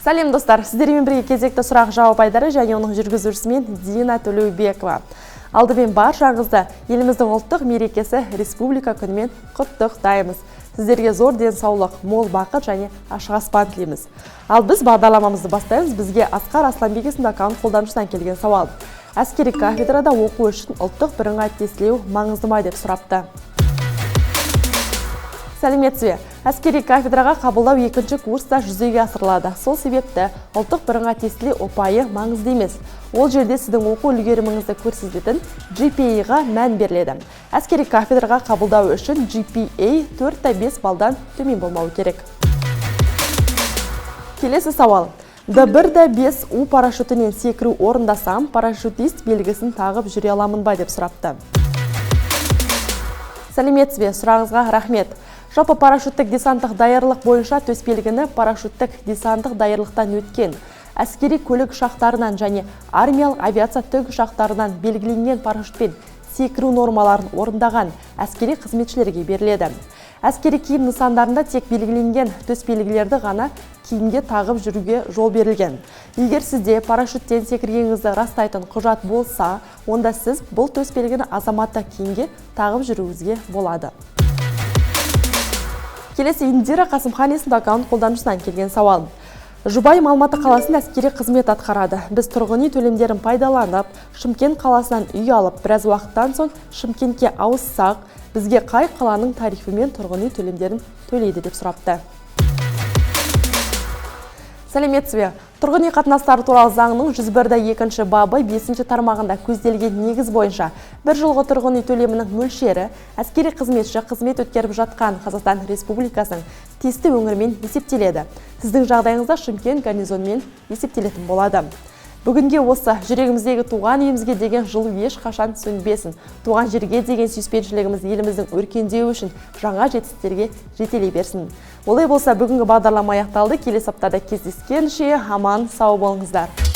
Сәлем, достар! Сіздермен бірге кезекті сұрақ жауап айдары және оның жүргізушісімен Дина Төлеубекова. Алдымен баршаңызды еліміздің ұлттық мерекесі Республика күнімен құттықтаймыз. Сіздерге зор денсаулық, мол бақыт және ашық аспан тілейміз. Ал біз бағдарламамызды бастаймыз. Бізге Асқар Асланбек есімді аккаунт қолданушысынан келген сауал. Әскери кафедрада оқу үшін ұлттық бірыңғай тестілеу маңызды ма деп сұрапты. Сәлеметсіз бе? Әскери кафедраға қабылдау екінші курста жүзеге асырылады. Сол себепті ұлттық бірыңғай тестілеу ұпайы маңызды емес. Ол жерде сіздің оқу үлгеріміңізді көрсететін GPA-ға мән беріледі. Әскери кафедраға қабылдау үшін GPA 4,5 балдан төмен болмауы керек. Келесі сауал. Д1 5 У парашютінен секіру орындасам, парашютист белгісін тағып жүре аламын ба деп сұрапты. Сәлеметсіз бе? Сұрағыңызға рахмет. Жалпы, парашюттік десанттық даярлық бойынша төсбелгіні парашюттік десанттық даярлықтан өткен әскери көлік ұшақтарынан және армиялық авиация тікұшақтарынан белгіленген парашютпен секіру нормаларын орындаған әскери қызметшілерге беріледі. Әскери киім нысандарында тек белгіленген төсбелгілерді ғана киімге тағып жүруге жол берілген. Егер сізде парашюттен секіргеніңізді растайтын құжат болса, онда сіз бұл төсбелгіні азаматтық киімге тағып жүруіңізге болады. Келесі Индира Қасымхан есімді аккаунт қолданушысынан келген сауал. Жұбайым Алматы қаласында әскери қызмет атқарады. Біз тұрғын үй төлемдерін пайдаланып, Шымкент қаласынан үй алып, біраз уақыттан соң Шымкентке ауыссақ, бізге қай қаланың тарифімен тұрғын үй төлемдерін төлейді деп сұрапты. Сәлеметсіз бе? Тұрғын үй қатынастары туралы заңның 101 екінші бабы 5 тармағында көзделген негіз бойынша бір жылғы тұрғын үй төлемінің мөлшері әскери қызметші қызмет өткеріп жатқан Қазақстан Республикасының тиісті өңірімен есептеледі. Сіздің жағдайыңызда Шымкент гарнизонымен есептелетін болады. Бүгінге осы. Жүрегіміздегі туған үйімізге деген жылу ешқашан сөнбесін. Туған жерге деген сүйіспеншілігіміз еліміздің өркендеуі үшін жаңа жетістіктерге жетелей берсін. Олай болса, бүгінгі бағдарлама аяқталды. Келесі аптада кездескенше аман сау болыңыздар.